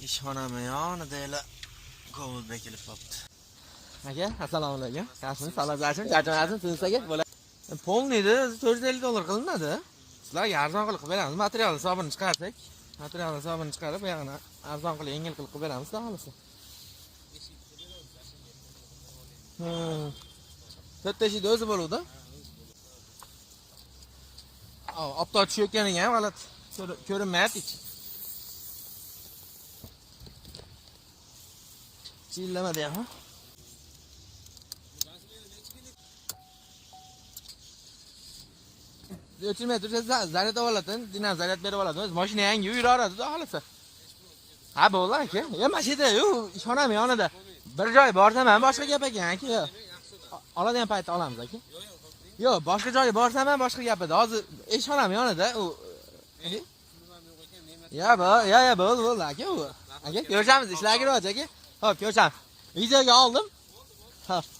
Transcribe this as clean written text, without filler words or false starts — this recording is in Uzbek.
Ishxonami yonida ela Cobalt bekilib qolibdi. Aka, assalomu alaykum. Yaxshimisiz? Salomatchimi? Charchamayapsizmi? Tinch aka? Bo'ladi. Полный da 450 dollar qilinadi. Sizlarga arzon qilib qilib beramiz. Material hisobini chiqarsak, material hisobini chiqarib, bu yog'ini arzon qilib, yengil qilib qilib beramiz, xudo xohlasa. To'rtta eshikni o'zi bo'luvdi. Obtoq tushayotganiga ham g'alati ko'rinmayapti hech. Chillamadi ham, ha? O'chirmay tursa zaryad oladi, dinam zaryad berib oladi. O'zi mashina yangi yuraveradi, xudo xohlasa. Ha, bo'ldi aka. Ya mana shu yerda, yo'q, ishxonam yonida. Bir joy borsam ham boshqa gap ekan aka. Oladigan paytda olamiz aka. Yo'q, boshqa joyga borsam ham boshqa gap edi. Hozir ishxonam yonida u. Ya, bu, ya, ya, bo'ldi, bo'ldi aka u. Aka, ko'rishamiz, ishlarga rivoj aka. Xo'p, ko'rishamiz. Videoga oldim. Xo'p.